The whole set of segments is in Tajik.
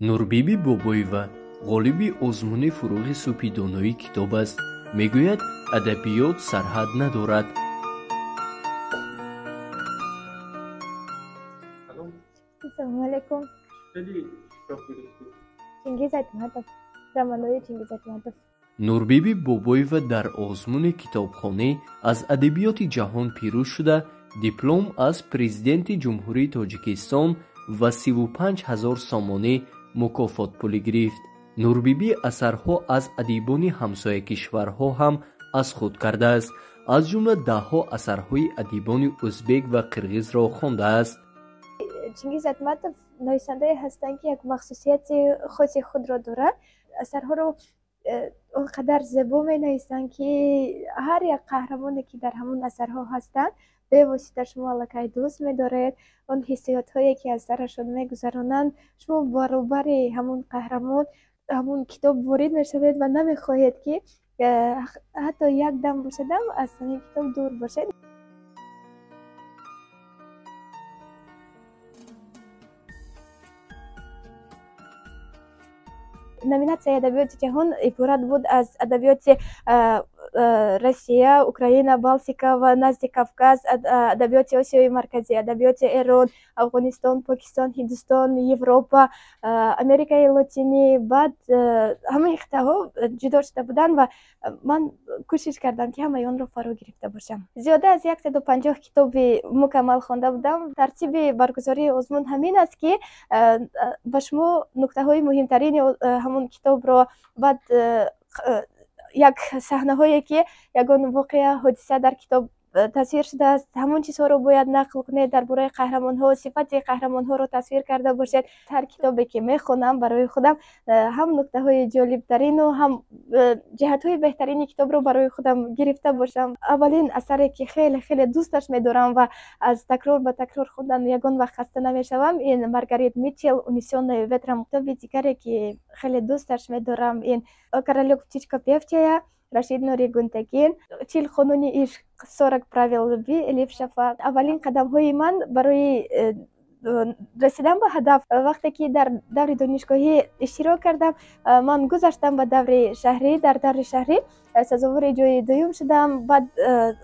Нурбибӣ Бобоева ғолиби озмуни «Фурӯғи субҳи донои китоб» аст. Мегӯяд, адабиёт сарҳад надорад. Ассалому алайкум. Чингиз Айтматов, романҳои Чингиз Айтматов. Нурбибӣ Бобоева дар озмуни китобхонӣ аз адабиёти ҷаҳон пирӯз шуда, диплом аз Президенти Ҷумҳурии Тоҷикистон ва 35 000 сомонӣ мукофотпулӣ гирифт. Нурбибӣ асарҳо аз адибони ҳамсоя кишварҳо ҳам аз худ кардааст, аз ҷумла даҳҳо асарҳои адибони ӯзбек ва қирғизро хондааст. Чингиз Айтматов нависандае ҳастанд, ки як махсусияти хоси худро дорад. Асарҳоро он қадар зебо менависанд, ки ҳар як қаҳрамоне, ки дар ҳамон асарҳо ҳастанд, бевосита шумо аллакай дӯст медоред. Он ҳиссиётҳое, ки аз сарашон мегузаронанд, шумо баробари ҳамон қаҳрамон ҳамон китоб ворид мешавед ва намехоҳед, ки ҳатто як дам бошадам аз ҳамин китоб дур бошед. Номинатсияи адабиёти ҷаҳон иборат буд аз адабиёти Россия, Украина, Балтика ва назди Кавказ, адабиёти Осиёи Марказӣ, адабиёти Эрон, Афғонистон, Покистон, Ҳиндустон, Европа, Америкаи Лотинӣ. Баъд ҳамаи қитъаҳо ҷудо шуда буданд ва ман кӯшиш кардам, ки ҳамаи онро фаро гирифта бошам. Зиёда аз 150 китоби мукаммал хонда будам. Тартиби баргузории озмун ҳамин аст, ки ба шумо нуктаҳои муҳимтарини ҳамон китобро, баъд як саҳнаҳое, ки ягон воқеа, ҳодиса дар китоб тасвир шудааст, ҳамон чизҳоро бояд нақл кунед, дар бораи қаҳрамонҳо, сифати қаҳрамонҳоро тасвир карда бошед. Ҳар китобе, ки мехонам, барои худам ҳам нуктаҳои ҷолибтарину ҳам ҷиҳатҳои беҳтарини китобро барои худам гирифта бошам. Аввалин асаре, ки хеле хеле дӯсташ медорам ва аз такрор ба такрор хондан ягон вақт хаста намешавам, ин Маргарит Митчел, «Унесённые ветром». Китоби дигаре, ки хеле дӯсташ медорам, ин «Королек птичка певчая», Рашид Нури Гунтекин, «40 қонуни ишқ», «40 правил любви», Элиф Шафақ. Аввалин қадамҳои ман барои расидан ба ҳадаф, вақте ки дар даври донишгоҳӣ иштирок кардам, ман гузаштам ба даври шаҳрӣ. Дар даври шаҳрӣ сазовори ҷои дуюм шудам. Баъд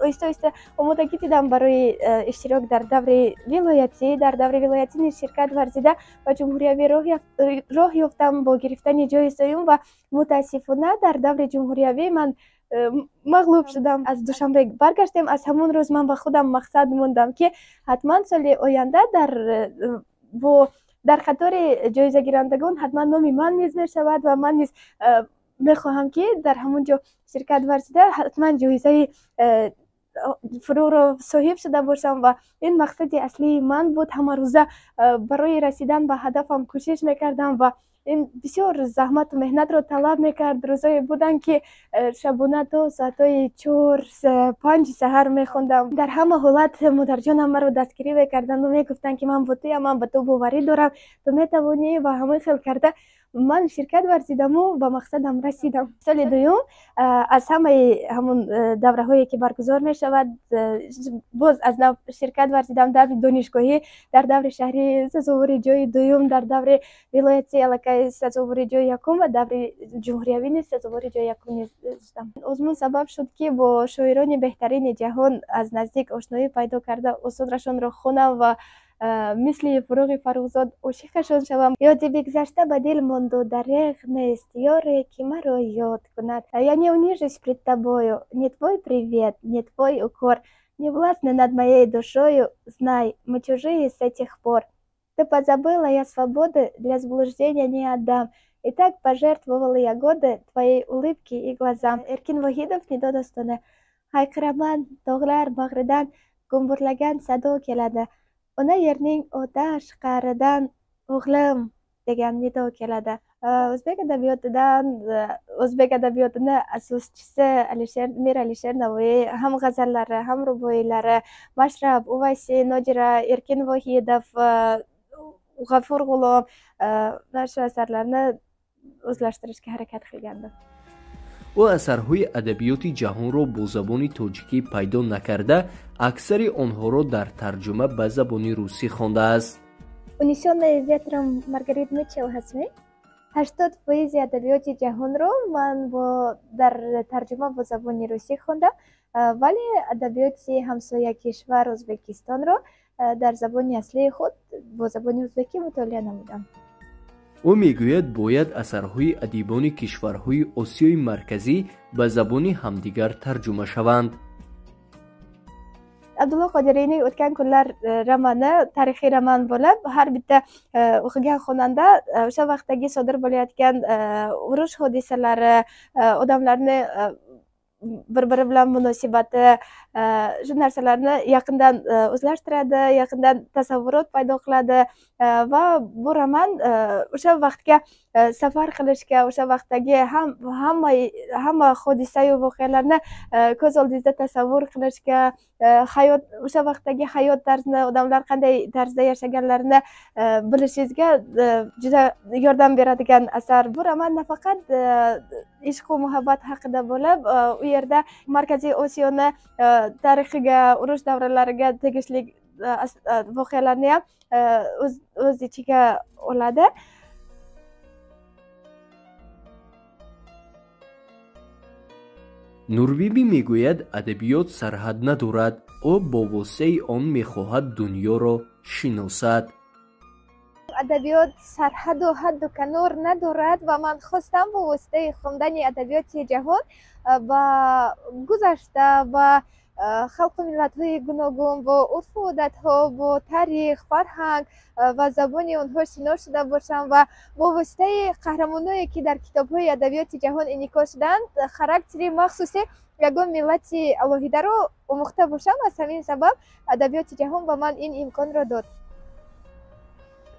оҳиста оҳиста омодагӣ дидам барои иштирок дар даври вилоятӣ. Дар даври вилоятӣ низ ширкат варзида, ба ҷумҳуриявӣ роҳ ёфтам бо гирифтани ҷои сеюм ва мутаассифона дар даври ҷумҳуриявӣ ман мағлуб шудам. Аз Душанбе баргаштем. Аз ҳамон рӯз ман ба худам мақсад мондам, ки ҳатман соли оянда дар қатори ҷоизагирандагон ҳатман номи ман низ мешавад ва ман низ мехоҳам, ки дар ҳамон ҷо ширкат варзида, ҳатман ҷоизаи Фурӯғро соҳиб шуда бошам. Ва ин мақсади аслии ман буд. Ҳамарӯза барои расидан ба ҳадафам кӯшиш мекардам ва ин бисёр заҳмату меҳнатро талаб мекард. Рӯзое буданд, ки шабона то соатҳои 4, 5 саҳар мехондам. Дар ҳама ҳолат модарҷонам маро дастгирӣ мекарданд ва мегуфтанд, ки ман бо туям, ман ба ту боварӣ дорам, ту метавонӣ. Ва ҳамин хел карда ман ширкат варзидаму ба мақсадам расидам. Соли дуюм аз ҳамаи ҳамон давраҳое, ки баргузор мешавад, боз аз нав ширкат варзидам. Даври донишгоҳӣ, дар даври шаҳрӣ сазовори ҷои дуюм, дар даври вилоятӣ аллакай сазовори ҷои якум ва даври ҷумҳуриявӣ низ сазовори ҷои якум низ шудам. Озмун сабаб шуд, ки бо шоирони беҳтарини ҷаҳон аз наздик ошноӣ пайдо карда, осорашонро хонам ва мисли Фурӯғи Фаррухзод ошиқашон шавам. Ёди бигзашта ба дил монду дареғ нест ёре, ки маро ёд кунад. Я не унижусь пред тобою, не твой привет, не твой укор не властны над моей душою, знай, мы чужие с этих пор. Ты позабыла, я свободы для заблуждения не отдам, и так пожертвовала я годы твоей улыбки и глазам. Эркин Воҳидов, «Нидо dostoni». Hayqiraman, tog'lar bag'ridan gumburlagan sado keladi, ona yerning otash qa'ridan "O'g'lim" degan nido keladi. O'zbek adabiyotidan o'zbek adabiyotini asoschisi Alisher, Mir Alisher Navoiy, ham g'azallari, ham ruboiylari, Mashrab, Uvaysiy, Nodira, Erkin Vohidov, G'afur G'ulom, mana shu asarlarni o'zlashtirishga harakat qilgandim. Ӯ асарҳои адабиёти ҷаҳонро бо забони тоҷикӣ пайдо накарда, аксари онҳоро дар тарҷума ба забони русӣ хондааст. «Унесённая ветром» Маргарит Митчелл ҳастме? 80% адабиёти ҷаҳонро ман дар тарҷума бо забони русӣ хондам, вале адабиёти ҳамсоя кишвар Ӯзбекистонро дар забони аслии худ бо забони ӯзбекӣ мутолиа намудам. Ӯ мегӯяд, бояд асарҳои адибони кишварҳои Осиёи Марказӣ ба забони ҳамдигар тарҷума шаванд. Абдулло Qodiriyning «O'tgan kunlar» romani tarixiy roman bo'lib, har bitta o'qigan xonanda o'sha vaqtdagi sodir bo'layotgan urush hodisalari, odamlarni bir-biri bilan munosabati, shu narsalarni yaqindan o'zlashtiradi, yaqindan tasavvurot paydo qiladi va bu roman o'sha vaqtga safar qilishga, o'sha vaqtdagi hamma hodisayu voqealarni ko'z oldingizda tasavvur qilishga, hayot, o'sha vaqtdagi hayot tarzini, odamlar qanday tarzda yashaganlarini bilishingizga juda yordam beradigan asar. Bu roman nafaqat ishq va muhabbat haqida bo'lib, u yerda Markaziy Osiyoni tarixiga, urush davrlariga tegishli voqealarni ham o'z ichiga oladi. Нурбибӣ мегӯяд, адабиёт сарҳад надорад. Ӯ бо воситаи он мехоҳад дунёро шиносад. Адабиёт сарҳаду ҳадду канор надорад ва ман хостам бо воситаи хондани адабиёти ҷаҳон ба гузашта, ба халқу миллатҳои гуногун, бо урфу одатҳо, бо таърих, фарҳанг ва забони онҳо шинос шуда бошам ва бо воситаи қаҳрамоное, ки дар китобҳои адабиёти ҷаҳон инъикос шуданд, характери махсуси ягон миллати алоҳидаро омӯхта бошам. Аз ҳамин сабаб адабиёти ҷаҳон ба ман ин имконро дод.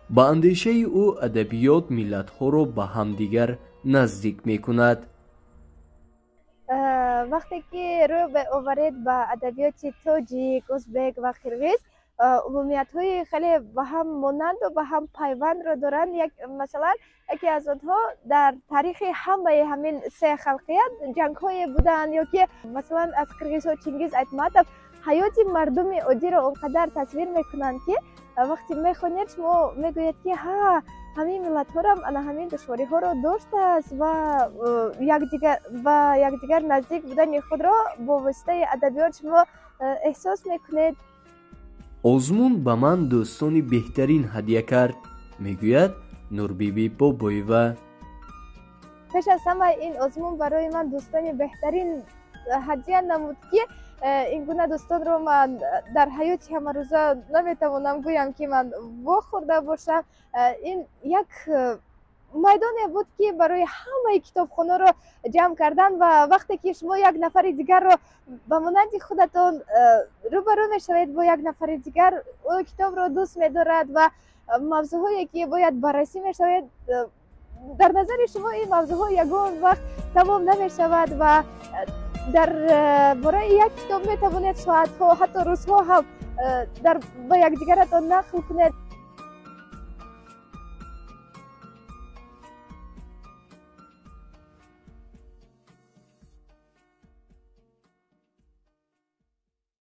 Ба андешаи ӯ, адабиёт миллатҳоро ба ҳамдигар наздик мекунад. Вақте ки рӯ оваред ба адабиёти тоҷик, ӯзбек ва қирғиз, умумиятҳои хеле ба ҳам монанду ба ҳам пайвандро доранд. Масалан, яке аз онҳо дар таърихи ҳамаи ҳамин се халқият ҷангҳое буданд, ё ки масалан аз қирғизҳо Чингиз Айтматов ҳаёти мардуми оддиро он қадар тасвир мекунанд, ки вақте мехонед, шумо мегӯед, ки ҳа, ҳамин миллатҳорам ана ҳамин душвориҳоро доштааст ва ба якдигар наздик будани худро бо воситаи адабиёт шумо эҳсос мекунед. Озмун ба ман дӯстони беҳтарин ҳадя кард, мегӯяд Нурбибӣ Бобоева. Пеш аз ҳама ин озмун барои ман дӯстони беҳтарин ҳадя намуд, ки ин гуна дӯстонро ман дар ҳаёти ҳамарӯза наметавонам гӯям, ки ман вохӯрда бошам. Ин як майдоне буд, ки барои ҳамаи китобхонаро ҷамъ кардан ва вақте ки шумо як нафари дигарро ба монанди худатон рӯбарӯ мешавед бо як нафари дигар, ӯ китобро дӯст медорад ва мавзӯъҳое, ки бояд баррасӣ мешавед, дар назари шумо ин мавзӯъҳо ягон вақт тамом намешавад ва дар бораи як китоб метавонед соатҳо, ҳатто рӯзҳо ҳам ба якдигаратон нақл кунед.